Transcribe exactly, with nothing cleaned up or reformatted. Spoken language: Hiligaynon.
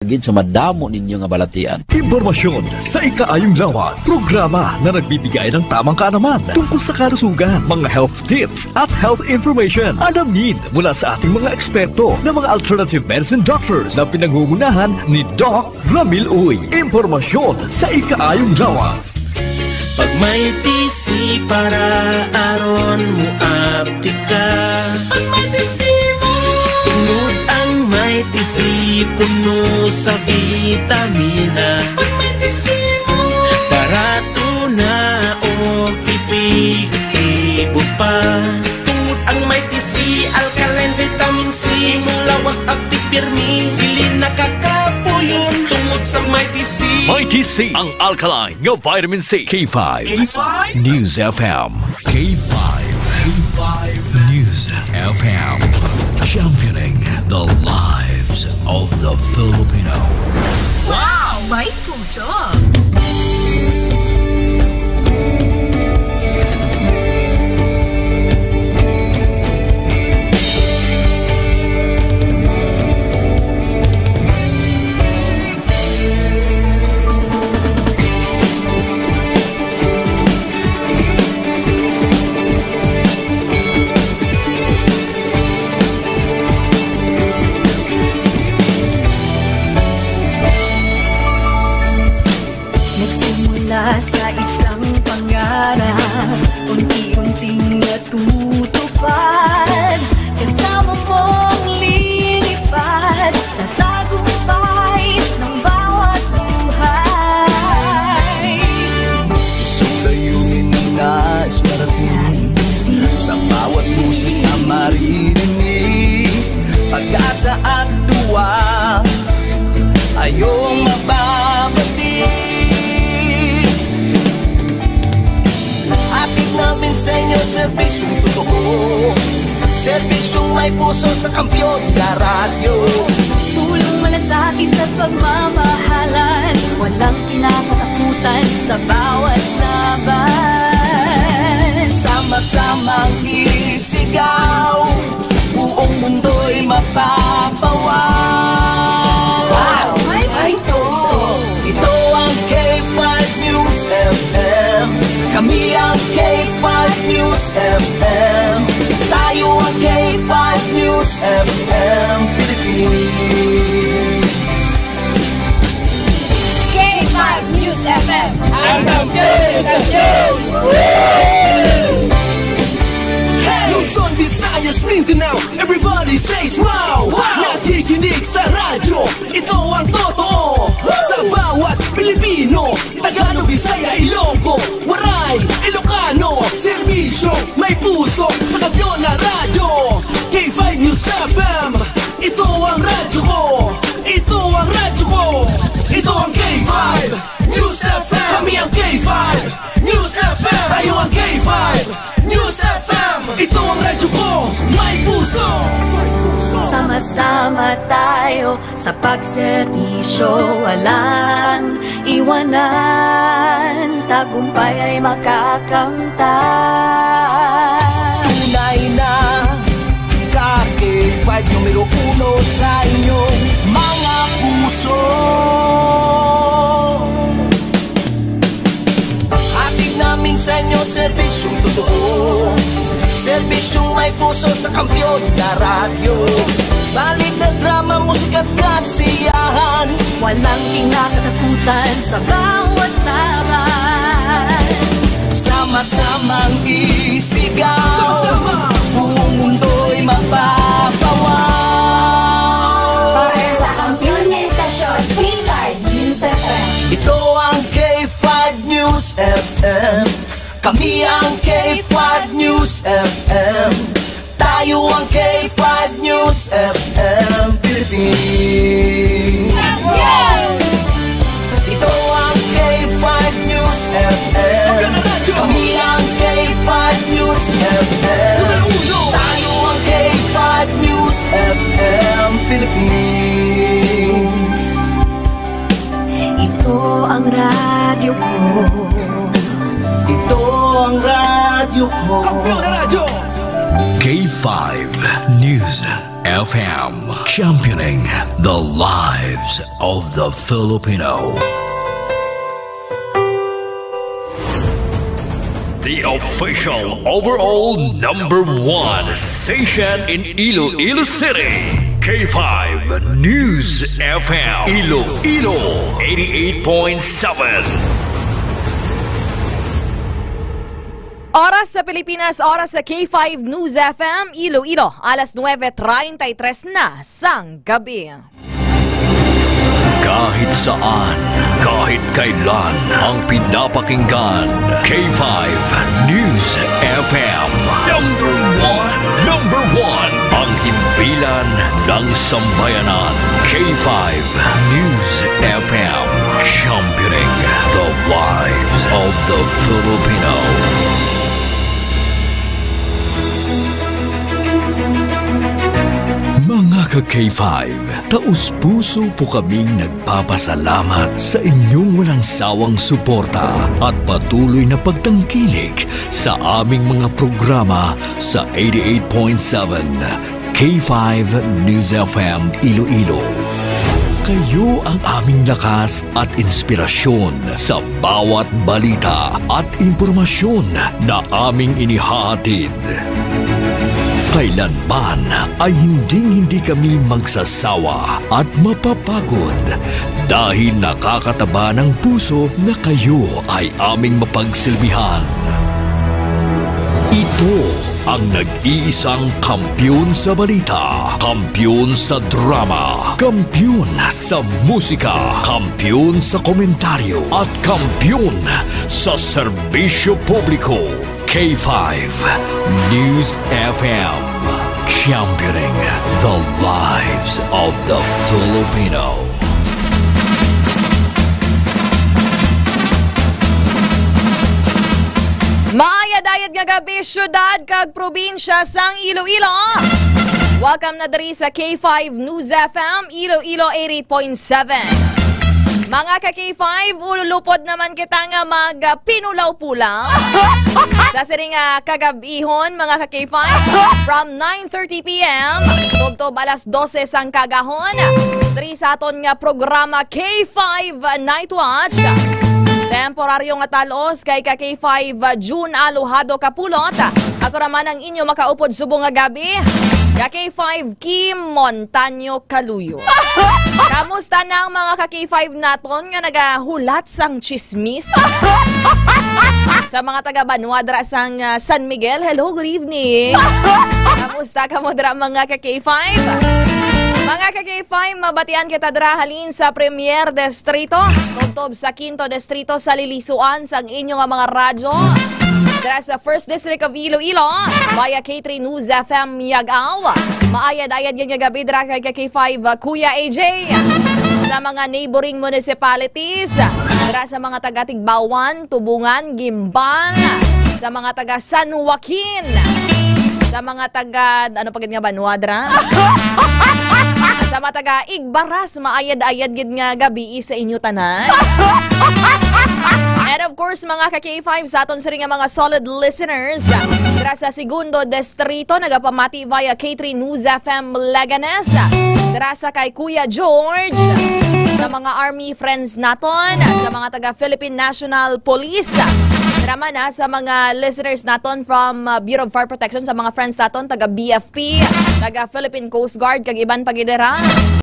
gid sa madamo ninyo nga balatian. Impormasyon sa ikaayong lawas. Programa na nagbibigay ng tamang kaalaman tungkol sa kalusugan, mga health tips at health information. Alamin mula sa ating mga eksperto na mga alternative medicine doctors na pinangungunahan ni Doc Ramil Uy. Impormasyon sa ikaayong lawas. Pag may T C para aron mo aptik ka. Pag may T C mo. Tungod ang may T C puno sa vitamina. Pag may T C mo. Barato na og epektibo pa. Tungod ang may T C, alkaline vitamin C, mong lawas aptik pirmi, dili nakakapuyon. Tungod sa may T C. May T C, ang alkaline nga vitamin C. K five. K five News F M. K five. K five News F M. Championing the lives of the Filipino. Wow! May puso! Nagsimula sa isang pangarap, unti-unting natutupad. Kasama mong lilipad sa tagumpay ng bawat buhay. Isang layunin na nais parating sa bawat boses na maririnig. Pag-asa at tuwa ay iyong mababati. Hatid namin sa inyo serbisyong totoo, serbisyong may puso sa kampiyon na radyo. Tulong, malasakit at pagmamahalan, walang kinakatakutan sa bawat laban. Sama-samang isigaw, buong mundo'y mapapawaw. Wow! May puso! Ito ang K five News F M. Kami ang K five News F M. Tayo ang K five News F M Philippines. K five News F M, ang kampiyon sa show! Hey! Luzon, Visayas, Mindanao, everybody say wow! Wow! Nakikinig sa radyo, ito ang totoo. Sa bawat Pilipino, Tagalog, Bisaya, Ilonggo, Waray, Ilocano, serbisyo, may puso, sa kampiyon na radyo. K five News F M, ito ang radyo ko. Ito ang radyo ko. Ito ang K five News F M. Kami ang K five News F M. Tayo ang K five News F M. Ito ang radyo ko. May puso. Sama-sama tayo sa pagserbisyo, walang iwanan, tagumpay ay makakamtan. Tunay na ka K five numero uno sa inyong mga puso. Hatid namin sa inyo serbisyong totoo, serbisyong may puso sa kampiyon na radyo. Balita, drama, musika at kasiyahan, walang kinakatakutan sa bawat laban. Sama-samang isigaw, sama-sama, buong mundo'y mapapawaw. Para sa kampiyon nga istasyon, K five News F M. Ito ang K five News F M. Kami ang K five News F M. Tayo ang K five News F M Philippines. Ito ang K five News F M. Kami ang K five News F M. Tayo ang K five News F M Philippines. Ito ang radyo ko. Ito ang radyo ko. Kampiyon na radyo! K five News F M. Championing the lives of the Filipino. The official overall number one station in Iloilo City, K five News F M, Iloilo, eighty-eight point seven. Oras sa Pilipinas, oras sa K five News F M Iloilo, alas nuebe treinta y tres na sang gabi. Kahit saan, kahit kailan, ang pinapakinggan, K five News F M. Number one, number one, ang himpilan ng sambayanan, K five News F M, championing the lives of the Filipino. Mga ka-K five, taus-puso po kaming nagpapasalamat sa inyong walang sawang suporta at patuloy na pagtangkilik sa aming mga programa sa eighty-eight point seven K five News F M Iloilo. Kayo ang aming lakas at inspirasyon sa bawat balita at impormasyon na aming inihahatid. Kailanman ay hinding-hindi kami magsasawa at mapapagod dahil nakakataba ng puso na kayo ay aming mapagsilbihan. Ito ang nag-iisang kampiyon sa balita, kampiyon sa drama, kampiyon sa musika, kampiyon sa komentaryo, at kampiyon sa serbisyo publiko. K five News F M, championing the lives of the Filipino. Maayad-ayad nga gabi, syudad kag probinsya sang Iloilo. Welcome na diri sa K five News F M Iloilo eighty-eight point seven. Mga ka-K five, ululupod naman kita nga magpinulaw-pulaw sa sining, ah, kagab-ihon, mga ka-K five, from nine thirty p m tubtob alas dose sang kaagahon, diri sa aton nga programa K five Night Watch. Temporaryo nga tal-os kay ka-K five June Alojado Kapulot. Ako naman ang inyo makaupod subong nga gabi, ka-K five Kim Montaño Kaluyo. Kamusta na ang mga ka-K five naton nga nagahulat sang chismis? Sa mga taga banwa dira sang, ah, San Miguel, hello, good evening. Kamusta kamo dira, mga ka-K five? Mga ka-K five, mabatian kita dira halin sa Premier Distrito, tubtob sa Quinto Distrito, sa lilisuan sang inyo nga mga radyo. Dira sa First District of Iloilo, via K three News F M Yagaw. Maayad-ayad gid nga gabi dira kay ka-K five, uh, Kuya A J. Sa mga neighboring municipalities, dira sa mga taga Tigbauan, Tubungan, Gimbang, sa mga taga San Joaquin, sa mga taga, ano pa gid nga banwa dira? Sa mga taga Igbaras, maayad-ayad gid nga gabi sa inyo tanan. And of course, mga ka-K five, sa aton sini nga mga solid listeners, dira sa Segundo Distrito, nagapamati via K three News F M Leganes, dira sa kay Kuya George, sa mga army friends naton, sa mga taga Philippine National Police, dira man, ah, sa mga listeners naton from, ah, Bureau of Fire Protection, sa mga friends naton taga B F P, taga Philippine Coast Guard, kag iban pa gid dira.